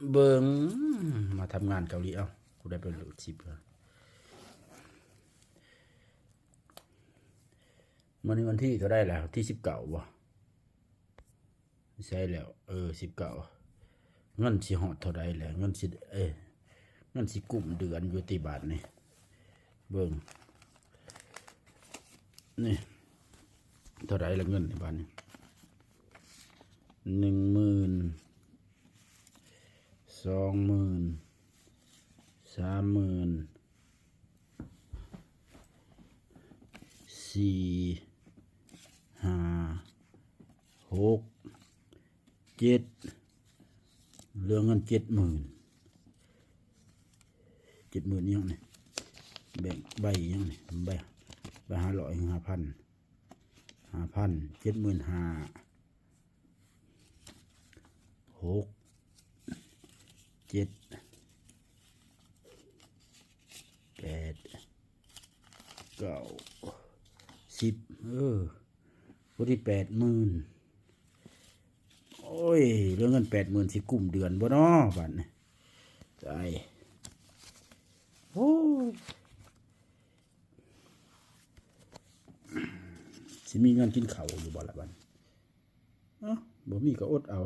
ເບິ່ງ ມາທຳງານເກົາຫຼີ ເອົ້າ ຜູ້ໃດໄປໂຫຼດຊິບ ມື້ນີ້ວັນທີເທົ່າໃດແລ້ວ? ທີສິບເກົ້າບໍ່? ໃຊ່ແລ້ວ ເອີ ສິບເກົ້າ ເງິນຊິຮອດເທົ່າໃດແລ້ວ? ເງິນຊິ ເອີ ເງິນຊິກຸ້ມເດືອນຢູ່ຕິບາດນີ້? ເບິ່ງ ນີ້ ເທົ່າໃດລະເງິນໃນບາດນີ້? ໜຶ່ງໝື່ນ ສອງໝື່ນ ສາມໝື່ນ ສີ່ ຫ້າ ຫົກ ເຈັດ ເຫຼືອເງິນເຈັດໝື່ນ ເຈັດໝື່ນອີ່ຫຍັງນີ້? ແບ່ງໃບອີ່ຫຍັງນີ້? ໃບ ໃບຫ້າຮ້ອຍ ຫ້າພັນ ຫ້າພັນ ເຈັດໝື່ນຫ້າ ຫົກ ເຈັດ ແປດ ເກົ້າ ສິບ ເອີ ພໍດີແປດໝື່ນ. ໂອ້ຍ ເລື່ອງເງິນແປດໝື່ນ ຊິກຸ້ມເດືອນບໍ່ນໍບາດນີ້? ຕາຍ ໂອ້ຍ ຊິມີເງິນກິນເຂົ້າຢູ່ບໍ່ລະບາດນີ້? ເອົ້າ ບໍ່ມີກໍອົດເອົາ.